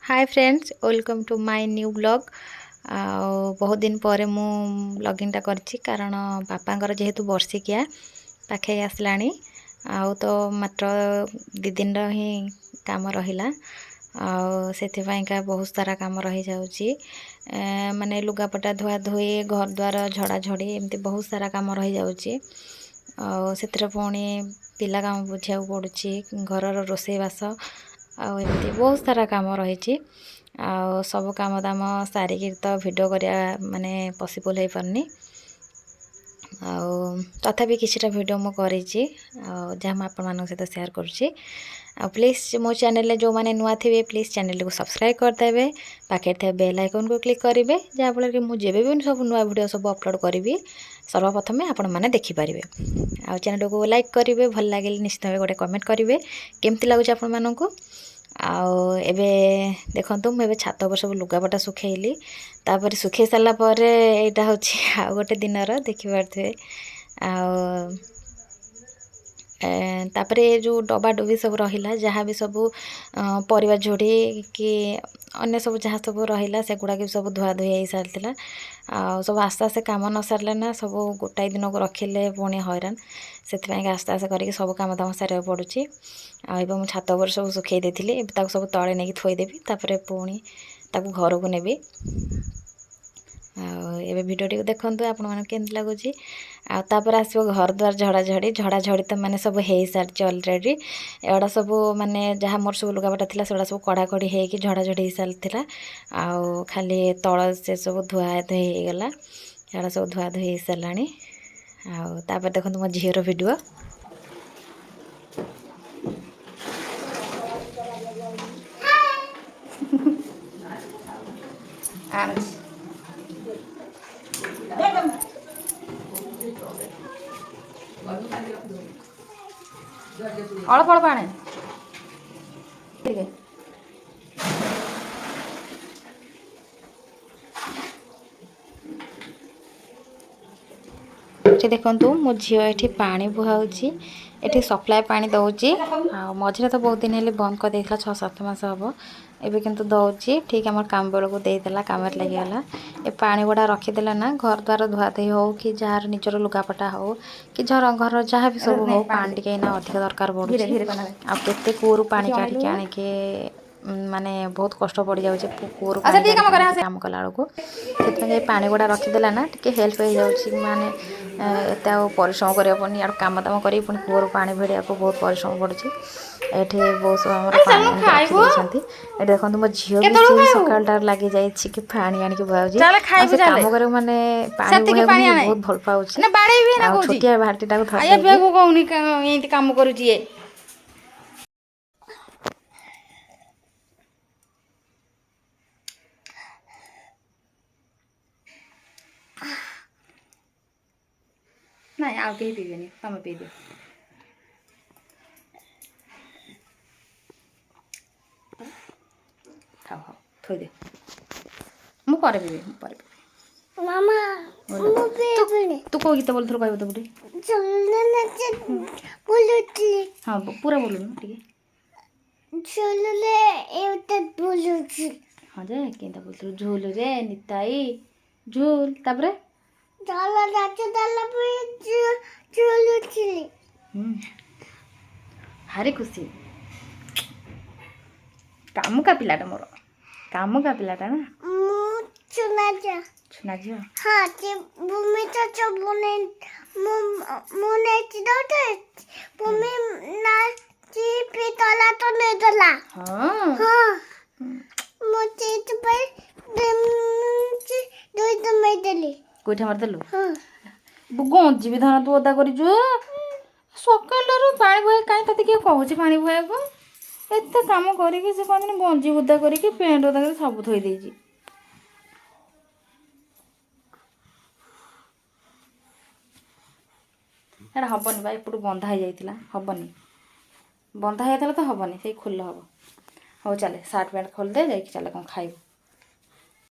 Hi friends, welcome to my new vlog। ଆଉ ବହୁତ ଦିନ ପରେ ମୁଁ ବ୍ଲଗିଂଟା କରିଛି, କାରଣ ବାପାଙ୍କର ଯେହେତୁ ବର୍ଷିକିଆ ପାଖେଇ ଆସିଲାଣି ଆଉ ତ ମାତ୍ର 2 ଦିନର ହିଁ କାମ ରହିଲା। ଆଉ ସେଥିପାଇଁକା ବହୁତ ସାରା କାମ ରହିଯାଉଛି, ମାନେ ଲୁଗାପଟା ଧୁଆ ଧୁଇ, ଘର ଦ୍ୱାର ଝଡ଼ାଝଡ଼ି, ଏମିତି ବହୁତ ସାରା କାମ ରହିଯାଉଛି। ଆଉ ସେଥିରେ ପୁଣି ପିଲା କାମ ବୁଝିବାକୁ ପଡ଼ୁଛି, ଘରର ରୋଷେଇବାସ, ଆଉ ଏମିତି ବହୁତ ସାରା କାମ ରହିଛି। ଆଉ ସବୁ କାମ ଦାମ ସାରିକି ତ ଭିଡ଼ିଓ କରିବା ମାନେ ପସିବୁଲ୍ ହେଇପାରୁନି। ଆଉ ତଥାପି କିଛିଟା ଭିଡ଼ିଓ ମୁଁ କରିଛି, ଆଉ ଯାହା ମୁଁ ଆପଣମାନଙ୍କ ସହିତ ସେୟାର କରୁଛି। ଆଉ ପ୍ଲିଜ୍, ମୋ ଚ୍ୟାନେଲରେ ଯେଉଁମାନେ ନୂଆ ଥିବେ, ପ୍ଲିଜ୍ ଚ୍ୟାନେଲଟିକୁ ସବସ୍କ୍ରାଇବ୍ କରିଦେବେ, ପାଖରେ ଥିବା ବେଲ୍ ଆଇକନ୍କୁ କ୍ଲିକ୍ କରିବେ, ଯାହାଫଳରେ କି ମୁଁ ଯେବେ ବି ସବୁ ନୂଆ ଭିଡ଼ିଓ ସବୁ ଅପଲୋଡ଼ କରିବି, ସର୍ବପ୍ରଥମେ ଆପଣମାନେ ଦେଖିପାରିବେ। ଆଉ ଚ୍ୟାନେଲଟିକୁ ଲାଇକ୍ କରିବେ, ଭଲ ଲାଗିଲେ ନିଶ୍ଚିତ ଭାବେ ଗୋଟେ କମେଣ୍ଟ କରିବେ କେମିତି ଲାଗୁଛି ଆପଣମାନଙ୍କୁ। ଆଉ ଏବେ ଦେଖନ୍ତୁ, ମୁଁ ଏବେ ଛାତ ଉପରେ ସବୁ ଲୁଗାପଟା ଶୁଖେଇଲି। ତାପରେ ଶୁଖେଇ ସାରିଲା ପରେ ଏଇଟା ହେଉଛି ଆଉ ଗୋଟେ ଦିନର, ଦେଖିପାରୁଥିବେ। ଆଉ ତାପରେ ଯେଉଁ ଡବା ଡୁବି ସବୁ ରହିଲା, ଯାହା ବି ସବୁ ପରିବା ଝୁଡ଼ି କି ଅନ୍ୟ ସବୁ ଯାହା ସବୁ ରହିଲା, ସେଗୁଡ଼ାକ ବି ସବୁ ଧୁଆ ଧୁଇ ହେଇସାରିଥିଲା। ଆଉ ସବୁ ଆସ୍ତେ ଆସ୍ତେ କାମ ନ ସାରିଲେ ନା, ସବୁ ଗୋଟାଏ ଦିନକୁ ରଖିଲେ ପୁଣି ହଇରାଣ। ସେଥିପାଇଁ ଆସ୍ତେ ଆସ୍ତେ କରିକି ସବୁ କାମ ଦାମ ସାରିବାକୁ ପଡ଼ୁଛି। ଆଉ ଏବେ ମୁଁ ଛାତ ଉପରେ ସବୁ ଶୁଖେଇ ଦେଇଥିଲି, ଏବେ ତାକୁ ସବୁ ତଳେ ନେଇକି ଥୋଇଦେବି, ତାପରେ ପୁଣି ତାକୁ ଘରକୁ ନେବି। ଆଉ ଏବେ ଭିଡ଼ିଓଟିକୁ ଦେଖନ୍ତୁ, ଆପଣମାନଙ୍କୁ କେମିତି ଲାଗୁଛି। ଆଉ ତାପରେ ଆସିବ ଘର ଦ୍ୱାର ଝଡ଼ାଝଡ଼ି। ଝଡ଼ାଝଡ଼ି ତ ମାନେ ସବୁ ହେଇସାରିଛି ଅଲରେଡ଼ି। ଏଗୁଡ଼ା ସବୁ ମାନେ ଯାହା ମୋର ସବୁ ଲୁଗାପଟା ଥିଲା, ସେଗୁଡ଼ା ସବୁ କଢ଼ାକଢ଼ି ହେଇକି ଝଡ଼ାଝଡ଼ି ହେଇସାରିଥିଲା। ଆଉ ଖାଲି ତଳ ସେ ସବୁ ଧୁଆ ଧୁଇ ହେଇଗଲା, ସେଗୁଡ଼ା ସବୁ ଧୁଆ ଧୁଇ ହେଇସାରିଲାଣି। ଆଉ ତାପରେ ଦେଖନ୍ତୁ ମୋ ଝିଅର ଭିଡ଼ିଓ। ଆଣୁଛି। ଅଳ୍ପ ଅଳ୍ପ ଆଣେ ଟିକେ। ଏଠି ଦେଖନ୍ତୁ, ମୋ ଝିଅ ଏଠି ପାଣି ବୁହାଉଛି। ଏଠି ସପ୍ଲାଏ ପାଣି ଦେଉଛି। ଆଉ ମଝିରେ ତ ବହୁତ ଦିନ ହେଲେ ବନ୍ଦ କରିଦେଇଥିଲା, 6-7 ମାସ ହେବ। ଏବେ କିନ୍ତୁ ଦେଉଛି, ଠିକ୍ ଆମର କାମ ବେଳକୁ ଦେଇଦେଲା, କାମରେ ଲାଗିଗଲା। ଏ ପାଣି ଗୁଡ଼ା ରଖିଦେଲେ ନା, ଘର ଦ୍ୱାର ଧୁଆଧୁଇ ହେଉ କି ଯାହାର ନିଜର ଲୁଗାପଟା ହେଉ କି ଝର ଘର ଯାହା ବି ସବୁ ହେଉ, ପାଣି ଟିକେ ଏଇନା ଅଧିକ ଦରକାର ଧୀରେ ପଡ଼ୁଛି। ଧୀରେ ପାଣି। ଆଉ କେତେ କୂଅରୁ ପାଣି ଏଠି ଅନେଇଲୁ। କାଢ଼ିକି ଆଣିକି, ମାନେ ବହୁତ କଷ୍ଟ ପଡ଼ିଯାଉଛି କୂଅରୁ ଆଚ୍ଛା ପାଣି ଟିକେ କାମ କାଢ଼ିକି କରେ। ଆଣିକି କାମ କଲା ବେଳକୁ। ସେଥିପାଇଁ ଏ ପାଣି ଗୁଡ଼ା ରଖିଦେଲା ନା, ଟିକେ ହେଲ୍ପ ହେଇଯାଉଛି। ମାନେ ଏତେ ଆଉ ପରିଶ୍ରମ କରିବାକୁ ପଡ଼ୁନି। ଆଡ଼ୁ କାମ ଦାମ କରିକି ପୁଣି କୂଅରୁ ପାଣି ଭିଡ଼ିବାକୁ ବହୁତ ପରିଶ୍ରମ ପଡ଼ୁଛି। ଏଠି ବହୁତ ସବୁ ଆମର ଆରେ ପାଣି ଚାଲୁନୁ ଆଣିକି ଖାଇବୁ। ରଖିଦେଇଛନ୍ତି। ଏଠି ଦେଖନ୍ତୁ, ମୋ ଝିଅ ବି କେତେବେଳକୁ ସିଏ ବି ଖାଇବୁ? ସକାଳଟାରୁ ଲାଗିଯାଇଛି କି ପାଣି ଆଣିକି ବୁହାଉଛି। ଚାଲେ ଆଉ ଖାଇବୁ ସେ ଚାଲେ। କାମ କରିବାକୁ, ମାନେ ପାଣି ସେତିକି ବୁହାଇବାକୁ ପାଣି ହିଁ ଆଣେ। ବହୁତ ଭଲ ପାଉଛି। ନା ବାଡ଼େଇବି ନା ଆଉ କହୁଛି। ଛୋଟିଆ ବାଲ୍ଟିଟାକୁ ଧରି ଆୟା ଦେଇକି ବିଆକୁ କହୁନି, ଏମିତି କାମ କରୁଛି ଇଏ। ନାଇଁ, ଆଉ କେହି ପିଇବେନି, ତମେ ପିଇଦିଅ। ଥାଉ, ହଉ ଥୋଇଦେ, ମୁଁ ପରେ ପିଇବି, ମୁଁ ପରେ ପିଇବି। ମାମା। ବୋଲ। ମୁଁ ତୁ ପିଇବିନି। ତୁ କୋଉ ଗୀତ ବୋଲୁଥିଲୁ, କହିବୁ ତ ଗୋଟେ। ଚଲୁଲେ ବୁଲୁଥିଲି। ହଁ, ପୁରା ବୋଲୁନୁ ଟିକେ। ଚଲୁଲେ ଏଇଟା ବୁଲୁଛି। ହଁ ଯେ, କେନ୍ତା ବୋଲୁଥିଲୁ? ଝୁଲ ରେ ନିତାଇ ଝୁଲ, ତାପରେ? ଦଳ ନାଚ ଦଳ ପରେ ଚଲୁଥିଲି। ହୁଁ, ଭାରି ଖୁସି। କାମୁକା ପିଲାଟା ମୋର, କାମୁକା ପିଲାଟା ନା? ମୁଁ ଚୁନା ଯା। ଛୁନା ଝିଅ। ହଁ, ସେ ଭୂମି ତ ଚବୁନି। ମୁଁ ମୁଁ ନେଇଛି ଦଉଟେ ଭୂମି ନା ପିତଲା ତ ନେଇଦେଲା। ହଁ। ହଁ, ମୁଁ ସେଇଥିପାଇଁ ଦୁଇଟା ମାରିଦେଲି। ଗୋଇଠା ମାରିଦେଲୁ? ହଁ। ଗଞ୍ଜି ବି ଧନ ତୁ ଓଦା କରିଛୁ। ସକାଳଟାରୁ ପାଣି ବୁହାଇ କାହିଁ? ତତେ କିଏ କହୁଛି ପାଣି ବୁହାଇବାକୁ? ଏତେ କାମ କରିକି ସେ କହନ୍ତିନି, ଗଞ୍ଜି ଓଦା କରିକି, ପ୍ୟାଣ୍ଟ ଓଦା କରିକି ସବୁ ଥୋଇ ଦେଇଛି। ସେଇଟା ହବନି ବା, ଏପଟୁ ବନ୍ଧା ହେଇଯାଇଥିଲା, ହବନି। ବନ୍ଧା ହେଇଯାଇଥିଲା ତ ହବନି, ସେଇ ଖୋଲ ହବ। ହଉ ଚାଲେ, ସାର୍ଟ ପ୍ୟାଣ୍ଟ ଖୋଲିଦେ, ଯାଇକି ଚାଲେ, କ'ଣ ଖାଇବୁ।